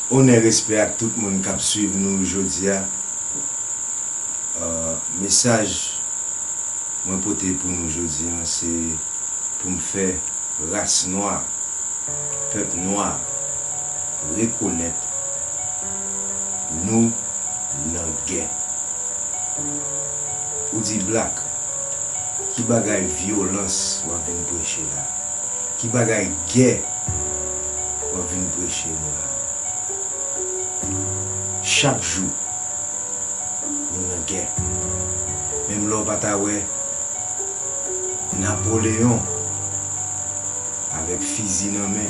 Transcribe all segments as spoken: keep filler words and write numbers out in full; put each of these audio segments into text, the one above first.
Onè, respè ak tout moun k ap swiv nou jodi a. Euh, mesaj mwen pote pou nou jodi a, se pou m fè ras nwa, pèp nwa, rekonèt nou nan gè. Ou di, Black, ki bagay vyolans w ap vin preche la? Ki bagay gè w ap vin preche nou la? Chak jou, nou nan gè. Menm lè w pa ta wè Napoleyon avèk fizi nan men,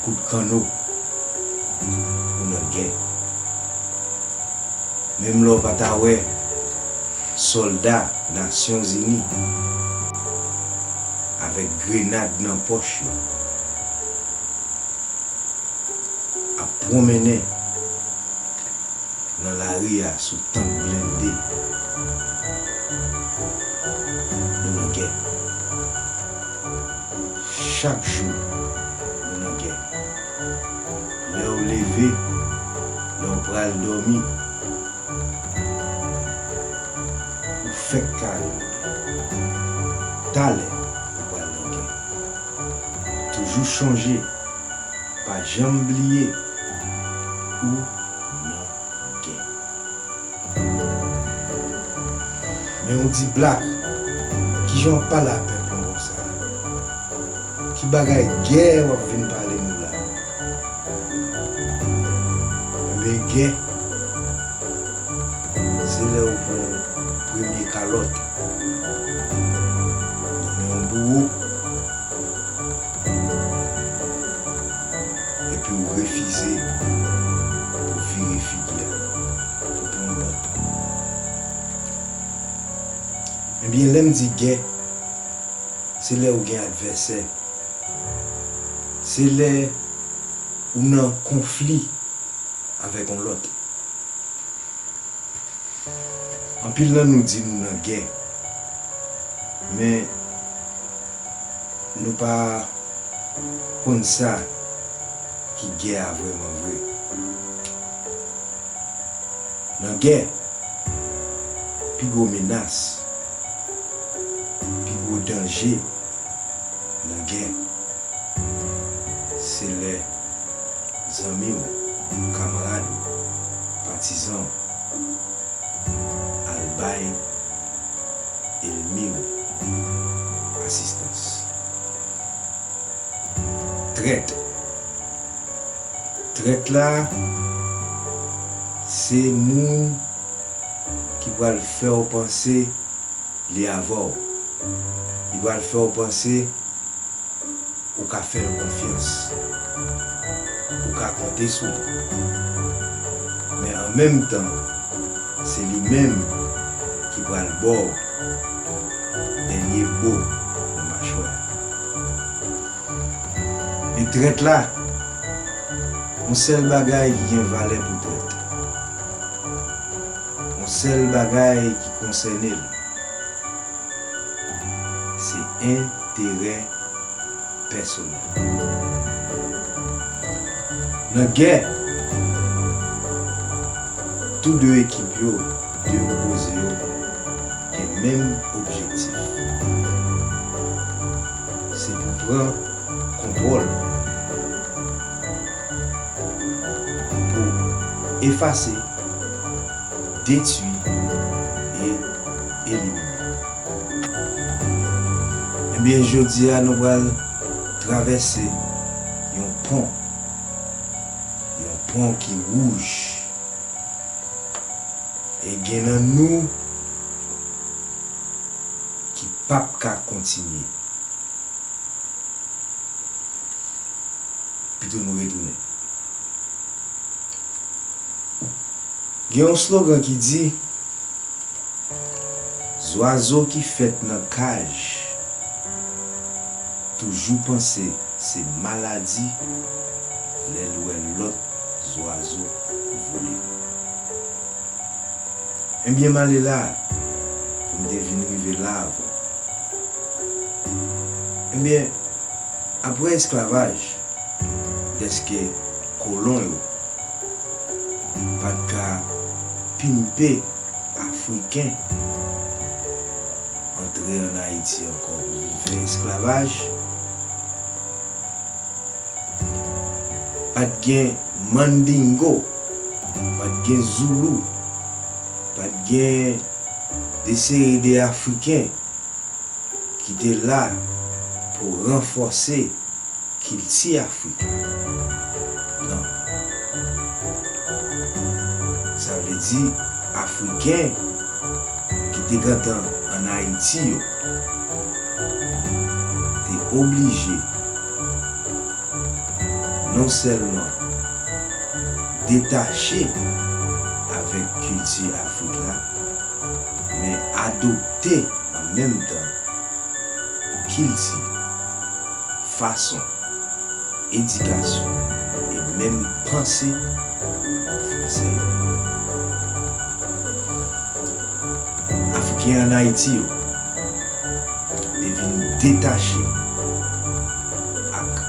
kout kanno, ou nan gè. Menm lè w pa ta wè sòlda Nasyonzini avèk grenad nan pòch yo ap pwonmennen nan lari a sou tank blende, nou nan gè. Chak jou, nou nan gè. Lè w leve, lè w pral dòmi, ou fèk kare nan gè. Talè, ou pral nan gè. Toujou chonje, pa janm bliye, ou nan gè. Men ou di, Black, kijan w ap pale a pèp lan konsa? Ki bagay gè w ap vin pale nou la? Enben, gè, se lè ou pran premye kalòt nan men yon bouwo, epi ou refize pou vire figi a, pou pran yon lòt. Ebyen, lè m di gè, se lè ou gen advèsè. Se lè ou nan konfli avèk yon lòt. Anpil nan nou di nou nan gè, men nou pa konn sa ki gè a vrèman vre. Nan gè, pi gwo menas, pi gwo danje nan gè, se lè zanmi w, kamarad ou, patizan w al bay ènmi w asistans. Trèt. Trèt la, se moun ki pral fè w panse li avè w. Li pral fè w panse ou ka fè l konfyans, ou ka konte sou li. Men an menm tan, se li menm ki pral ba w dènye bo nan machwè a. Men trèt la, yon sèl bagay ki gen valè pou trèt. Yon sèl bagay ki konsène l, se enterè pèsonèl. Nan gè, tou de ekip yo, de opoze yo gen menm objektif. Se pou pran kontwòl, pou efase, detwi e elimine. Ebyen, jodi a, nou pral travèse yon pon, yon pon ki wouj. E gen nan nou ki p ap ka kontinye. Pito nou retounen. Gen yon slogan ki di, zwazo ki fèt nan kaj toujou panse se maladi lè l wè lòt zwazo vole. Ebyen, m ale la pou m te vin rive la avè w. Ebyen, apre esklavaj, dèske Kolon yo pa t ka pimpe Afriken antre ann Ayiti ankò pou vin fè esklavaj. Pa t gen Mandingo, pa t gen Zoulou, pa t gen de seri de Afriken ki te la pou ranfòse kilti Afrik lan. Sa vle di, Afriken ki te gentan ann Ayiti yo te oblije non sèlman detache avèk kilti Afrik la, men adopte an menm tan kilti, fason, edikasyon e menm panse fransè yo. Afriken ann Ayiti yo te vin detache ak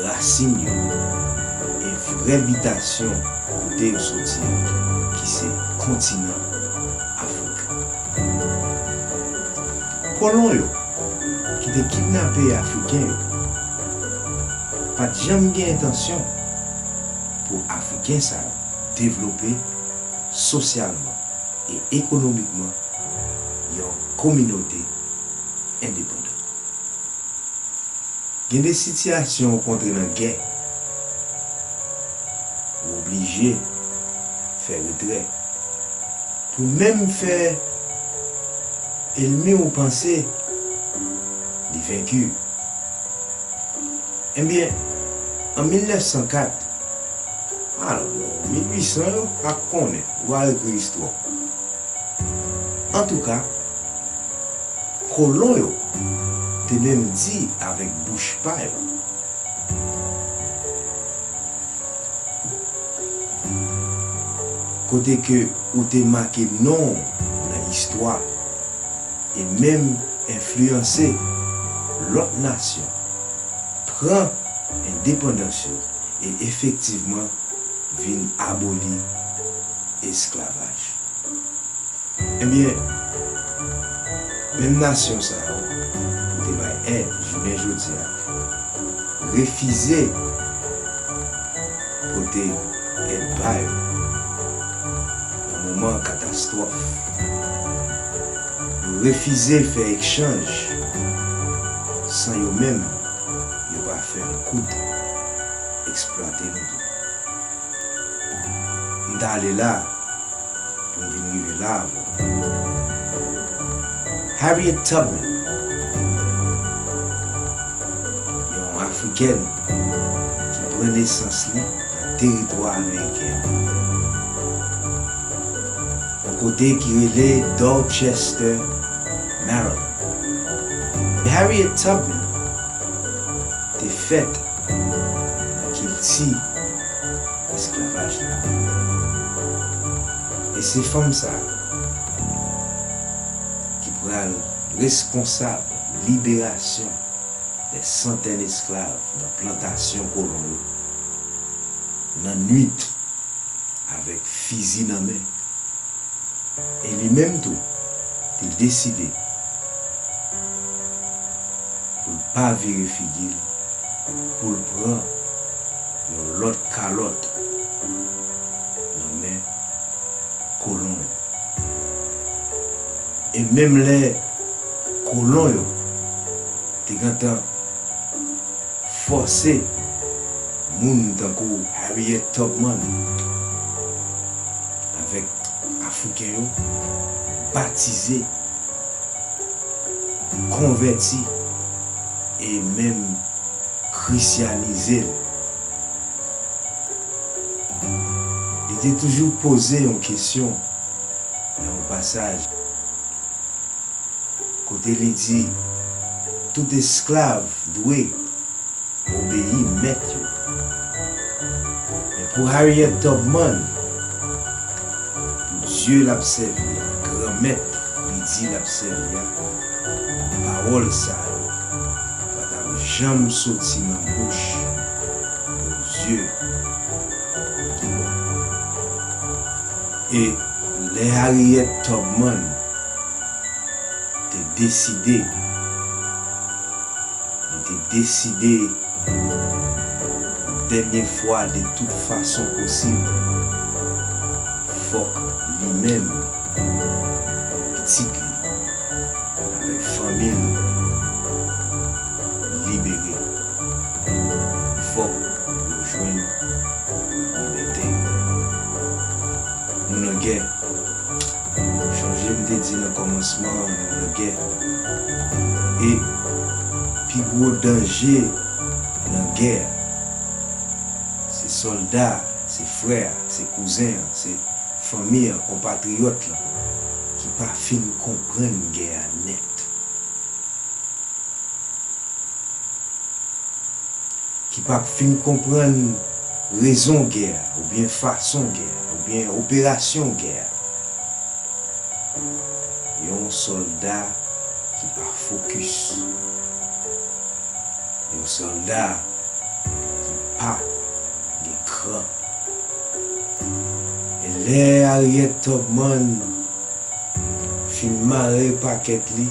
rasin yo e vrè bitasyon kote yo soti an, ki se kontinan Afrik. Kolon yo ki te kidnape Afriken yo pa t janm gen entansyon pou Afriken sa yo devlope sosyalman e ekonomikman yon kominote endepandan. Gen de sitiyasyon ou kontre nan gè, ou oblije fè retrè. Pou menm fè ènmi w panse li venki. Ebyen, an mil nèf san kat, alò, mil uit san yo, pa konnen, ou al ekri istwa w. Antouka, kolon yo te menm di avèk bouch pa yo, kote ke ou te make non w nan istwa e menm enfliyanse lòt nasyon pran endepandans yo e efektivman vin aboli esklavaj. Ebyen, menm nasyon sa yo, pou te bay èd jounen jodi a, refize pote èd pa yo nan moman katastwòf. Yo refize fè ekchanj san yo menm yo pa fè kout eksplwate nou tou. M t ale la pou m vin rive la avè w. Harriet Tubman, yon Afrikèn ki pran nesans li nan teritwa ameriken an, yon kote ki rele Dorchester, Maryland. Harriet Tubman te fèt nan kilti esklavaj la. E se fanm sa a ki pral reskonsab liberasyon dè santèn esklav nan plantasyon kolon yo, nan nwit, avèk fizi nan men. E li menm tou, te deside pou l pa vire figi l, pou l pran yon lòt kalòt nan men kolon yo. E menm lè kolon yo te gentan fòse moun tankou Harriet Tubman avèk Afriken yo batize, konvèti e menm krisyanize l. Li te toujou poze yon kesyon nan yon pasaj kote li di, tout esklav dwe obeyi mèt yo. Men pou Harriet Tubman, pou Dye l ap sèvi a, Granmèt li di l ap sèvi a, pawòl sa yo pa t ap janm soti nan bouch yon dye E lè Harriet Tubman te deside, li te deside dènye fwa de tout fason posib, fòk li menm, pitit li, avèk fanmi l libere. Fòk yo jwenn libète. Nou nan gè. Chonje m te di nan kòmansman an, nou nan gè. E pi gwo danje nan gè a, se sòlda a, se frè a, se kouzen an, se fanmi an, konpatriyòt lan, ki pa fin konprann gè a nèt. Ki pa fin konprann rezon gè a, oubyen fason gè a, oubyen operasyon gè a. Yon sòlda ki pa fokis. Yon sòlda ki pa gen kran. E lè Harriet Tubman fin mare pakèt li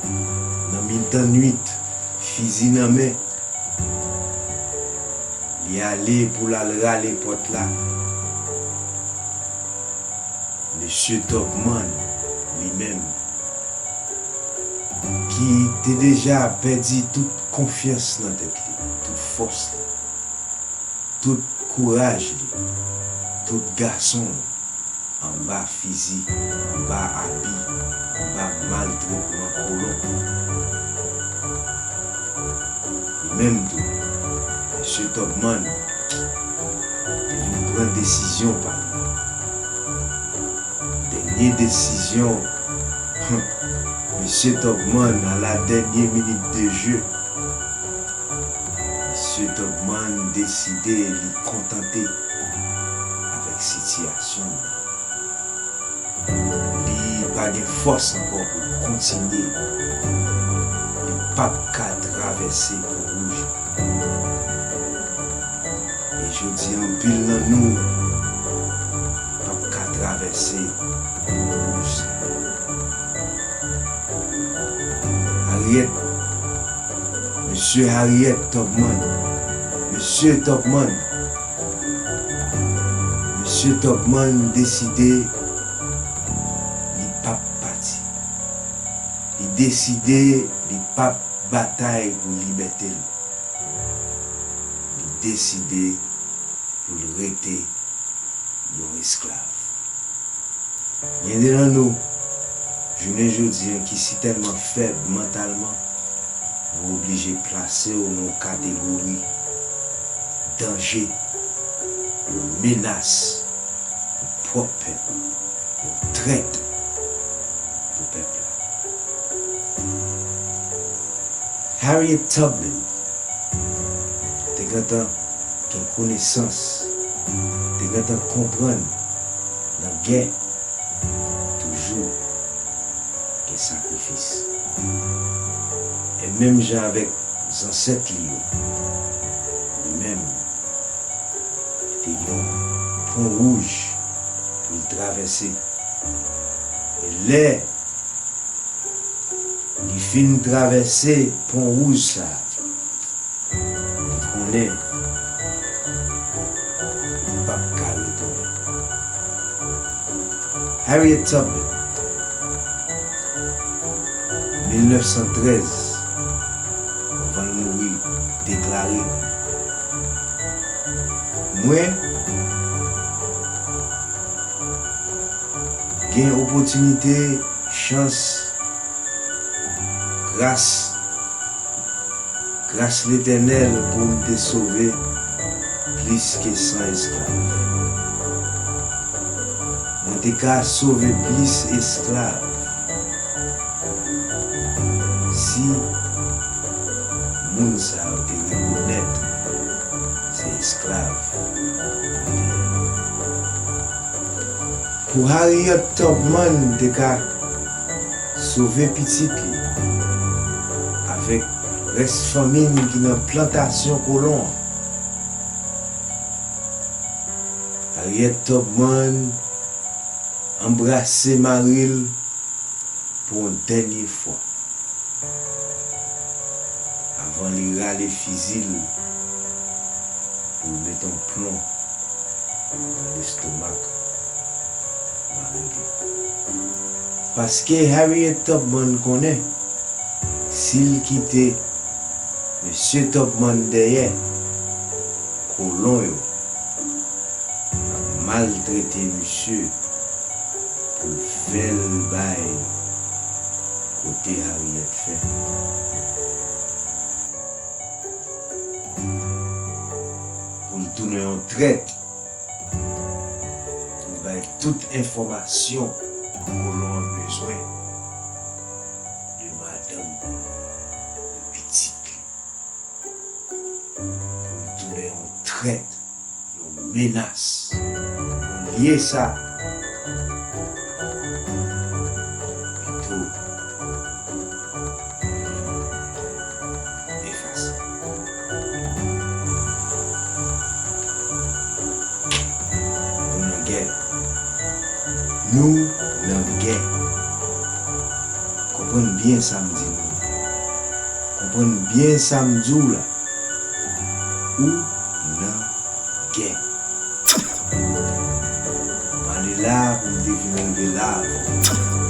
nan mitan nwit, fizi nan men, li ale pou l al rale pòt la. Mesye Tubman, li menm, ki te deja pèdi tout konfyans nan tèt li, tout fòs li, tout kouraj li, tout gason l, anba fizi, anba abi, anba maltretman kolon. Li menm tou, mesye Tubman te vin pran desizyon pa l. Dènye desizyon, mesye Tubman, à la dernière minute de jeu, mesye Tubman deside li kontante avèk sitiyasyon l. Li pa gen fòs ankò pou l kontinye. Li p ap ka travèse Pon Wouj. E jodi a, anpil nan nou p ap ka travèse Pon Wouj sa. Harriet, mesye Harriet Tubman, mesye Tubman, mesye Tubman deside li p ap pati. Li deside li p ap batay pou libète l. Li deside pou l rete yon esklav. Gen de nan nou, jounen jodi a, ki si tèlman fèb mantalman, nou oblije plase w nan yon kategori danje, yon menas pou pwòp pèp ou, yon trèt pou pèp la. Harriet Tubman te gentan gen konesans, te gentan konprann nan gè toujou gen sakrifis. E menm jan avèk zansèt li yo, li menm, li te gen yon pon wouj pou l travèse. E lè li fin travèse pon wouj sa a, li konnen li p ap ka retounen. Harriet Tubman, mil nèf san trèz, anvan l mouri, deklare, mwen gen opòtinite, chans, gras, gras Letènèl pou m te sove plis ke san esklav. Mwen te ka sove plis esklav si moun sa yo te rekonèt se esklav yo te ye. Pou Harriet Tubman te ka sove pitit li avèk rès fanmi l ki nan plantasyon kolon an. Harriet Harriet Tubman anbrase mari l pou yon dènye fwa, avan li rale fizi l pou l mete yon plon nan lestomak mari li. Paske Harriet Tubman konnen, si l kite mesye Tubman dèyè, kolon yo ap maltrete misye pou l fè l bay kote Harriet fè. Pou l tounen yon trèt, pou l bay tout enfòmasyon kolon an bezwen de madanm li, de pitit li. Pou l tounen yon trèt, yon menas. Olye sa, pito li efase. Nou nan gè. Nou nan gè. Konprann byen sa m di nou. Konprann byen sa m di w la. Ou nan gè. M ale la pou m te vin rive la avè w.